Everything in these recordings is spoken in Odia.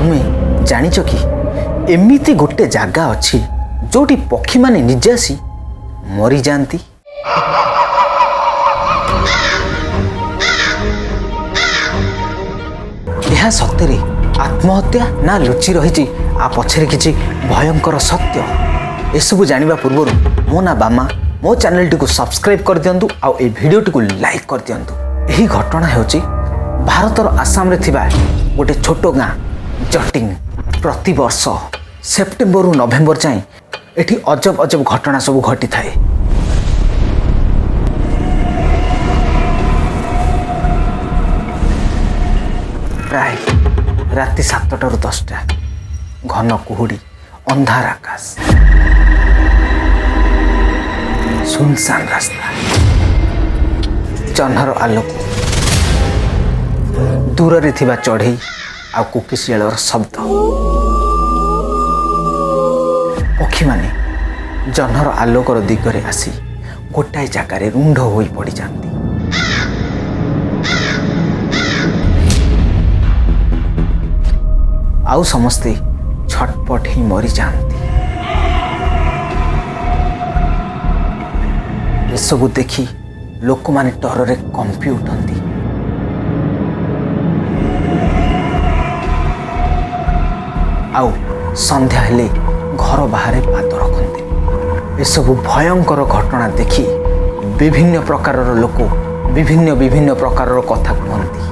ତୁମେ ଜାଣିଛ କି ଏମିତି ଗୋଟେ ଜାଗା ଅଛି ଯୋଉଠି ପକ୍ଷୀମାନେ ନିଜେ ଆସି ମରିଯାଆନ୍ତି? ଏହା ସତରେ ଆତ୍ମହତ୍ୟା ନା ଲୁଚି ରହିଛି ଆ ପଛରେ କିଛି ଭୟଙ୍କର ସତ୍ୟ? ଏସବୁ ଜାଣିବା ପୂର୍ବରୁ ମୋ ନାଁ ବାମା, ମୋ ଚ୍ୟାନେଲଟିକୁ ସବସ୍କ୍ରାଇବ୍ କରିଦିଅନ୍ତୁ ଆଉ ଏଇ ଭିଡ଼ିଓଟିକୁ ଲାଇକ୍ କରିଦିଅନ୍ତୁ। ଏହି ଘଟଣା ହେଉଛି ଭାରତର ଆସାମରେ ଥିବା ଗୋଟେ ଛୋଟ ଗାଁ ଜଟିଂ। ପ୍ରତିବର୍ଷ ସେପ୍ଟେମ୍ବରରୁ ନଭେମ୍ବର ଯାଏଁ ଏଠି ଅଜବ ଅଜବ ଘଟଣା ସବୁ ଘଟିଥାଏ। ପ୍ରାୟ ରାତି 7ଟାରୁ 10ଟା, ଘନ କୁହୁଡ଼ି, ଅନ୍ଧାର ଆକାଶ, ସୁନସାନ ରାସ୍ତା, ଜହ୍ନର ଆଲୋକ, ଦୂରରେ ଥିବା ଚଢ଼େଇ ଆଉ କୋକିଶିଆଳର ଶବ୍ଦ। ପକ୍ଷୀମାନେ ଜହ୍ନର ଆଲୋକର ଦିଗରେ ଆସି ଗୋଟାଏ ଜାଗାରେ ରୁଣ୍ଡ ହୋଇ ପଡ଼ିଯାଆନ୍ତି। ଆଉ ସମସ୍ତେ ଛଟପଟ ହେଇ ମରିଯାଆନ୍ତି। ଏସବୁ ଦେଖି ଲୋକମାନେ ଡରରେ କମ୍ପି ଉଠନ୍ତି। ଆଉ ସନ୍ଧ୍ୟା ହେଲେ ଘର ବାହାରେ ପାଦ ରଖନ୍ତି। ଏସବୁ ଭୟଙ୍କର ଘଟଣା ଦେଖି ବିଭିନ୍ନ ପ୍ରକାରର ଲୋକ ବିଭିନ୍ନ ବିଭିନ୍ନ ପ୍ରକାରର କଥା କୁହନ୍ତି।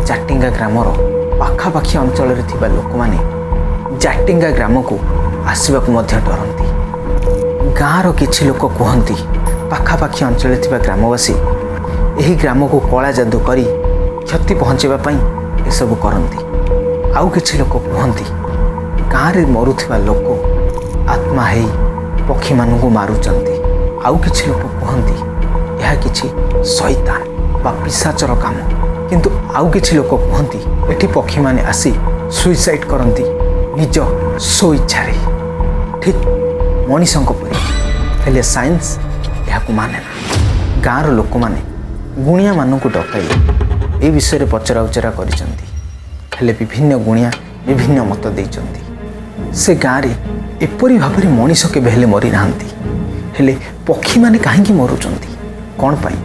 ଜାଟିଙ୍ଗା ଗ୍ରାମର ପାଖାପାଖି ଅଞ୍ଚଳରେ ଥିବା ଲୋକମାନେ ଜାଟିଙ୍ଗା ଗ୍ରାମକୁ ଆସିବାକୁ ମଧ୍ୟ ଡରନ୍ତି। ଗାଁର କିଛି ଲୋକ କୁହନ୍ତି ପାଖାପାଖି ଅଞ୍ଚଳରେ ଥିବା ଗ୍ରାମବାସୀ ଏହି ଗ୍ରାମକୁ କଳା ଯାଦୁ କରି କ୍ଷତି ପହଞ୍ଚାଇବା ପାଇଁ ଏସବୁ କରନ୍ତି। ଆଉ କିଛି ଲୋକ କୁହନ୍ତି ଗାଁରେ ମରୁଥିବା ଲୋକ ଆତ୍ମା ହେଇ ପକ୍ଷୀମାନଙ୍କୁ ମାରୁଛନ୍ତି। ଆଉ କିଛି ଲୋକ କୁହନ୍ତି ଏହା କିଛି ଶୈତାନ ବା ପିଶାଚର କାମ। କିନ୍ତୁ ଆଉ କିଛି ଲୋକ କୁହନ୍ତି ଏଠି ପକ୍ଷୀମାନେ ଆସି ସୁଇସାଇଡ୍ କରନ୍ତି ନିଜ ସ୍ୱଇଚ୍ଛାରେ, ଠିକ୍ ମଣିଷଙ୍କ ପରି। ହେଲେ ସାଇନ୍ସ ଏହାକୁ ମାନେ ନା। ଗାଁର ଲୋକମାନେ ଗୁଣିଆମାନଙ୍କୁ ଡକାଇ ଏ ବିଷୟରେ ପଚରା ଉଚରା କରିଛନ୍ତି। ହେଲେ ବିଭିନ୍ନ ଗୁଣିଆ ବିଭିନ୍ନ ମତ ଦେଇଛନ୍ତି। ସେ ଗାଁରେ ଏପରି ଭାବରେ ମଣିଷ କେବେ ହେଲେ ମରିନାହାନ୍ତି, ହେଲେ ପକ୍ଷୀମାନେ କାହିଁକି ମରୁଛନ୍ତି? କ'ଣ ପାଇଁ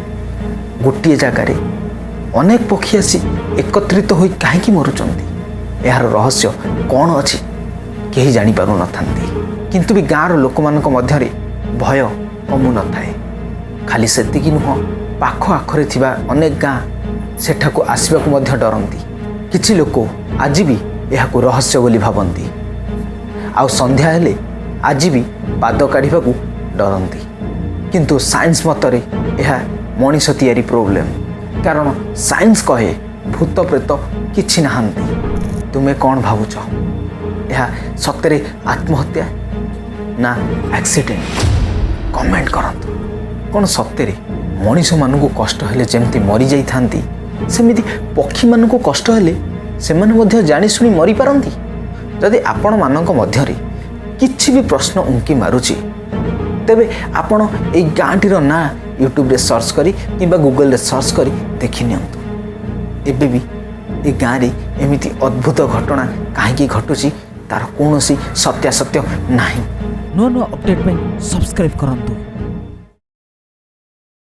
ଗୋଟିଏ ଜାଗାରେ ଅନେକ ପକ୍ଷୀ ଆସି ଏକତ୍ରିତ ହୋଇ କାହିଁକି ମରୁଛନ୍ତି? ଏହାର ରହସ୍ୟ କ'ଣ ଅଛି କେହି ଜାଣିପାରୁନଥାନ୍ତି। କିନ୍ତୁ ବି ଗାଁର ଲୋକମାନଙ୍କ ମଧ୍ୟରେ ଭୟ କମୁନଥାଏ। ଖାଲି ସେତିକି ନୁହଁ, ପାଖ ଆଖରେ ଥିବା ଅନେକ ଗାଁ ସେଠାକୁ ଆସିବାକୁ ମଧ୍ୟ ଡରନ୍ତି। କିଛି ଲୋକ ଆଜି ବି ଏହାକୁ ରହସ୍ୟ ବୋଲି ଭାବନ୍ତି। ଆଉ ସନ୍ଧ୍ୟା ହେଲେ ଆଜି ବି ପାଦ କାଢ଼ିବାକୁ ଡରନ୍ତି। କିନ୍ତୁ ସାଇନ୍ସ ମତରେ ଏହା ମଣିଷ ତିଆରି ପ୍ରୋବ୍ଲେମ୍, କାରଣ ସାଇନ୍ସ କହେ ଭୂତ ପ୍ରେତ କିଛି ନାହାନ୍ତି। ତୁମେ କ'ଣ ଭାବୁଛ? ଏହା ସତରେ ଆତ୍ମହତ୍ୟା ନା ଆକ୍ସିଡେଣ୍ଟ? କମେଣ୍ଟ କରନ୍ତୁ। କ'ଣ ସତରେ ମଣିଷମାନଙ୍କୁ କଷ୍ଟ ହେଲେ ଯେମିତି ମରିଯାଇଥାନ୍ତି, ସେମିତି ପକ୍ଷୀମାନଙ୍କୁ କଷ୍ଟ ହେଲେ ସେମାନେ ମଧ୍ୟ ଜାଣିଶୁଣି ମରିପାରନ୍ତି? ଯଦି ଆପଣମାନଙ୍କ ମଧ୍ୟରେ କିଛି ବି ପ୍ରଶ୍ନ ଉଙ୍କି ମାରୁଛି, ତେବେ ଆପଣ ଏଇ ଗାଁଟିର ନାଁ ୟୁଟ୍ୟୁବରେ ସର୍ଚ୍ଚ କରି କିମ୍ବା ଗୁଗଲରେ ସର୍ଚ୍ଚ କରି ଦେଖିନିଅନ୍ତୁ। ଏବେ ବି ଏ ଗାଁରେ ଏମିତି ଅଦ୍ଭୁତ ଘଟଣା କାହିଁକି ଘଟୁଛି ତାର କୌଣସି ସତ୍ୟାସତ୍ୟ ନାହିଁ। ନୂଆ ନୂଆ ଅପଡେଟ୍ ପାଇଁ ସବସ୍କ୍ରାଇବ୍ କରନ୍ତୁ।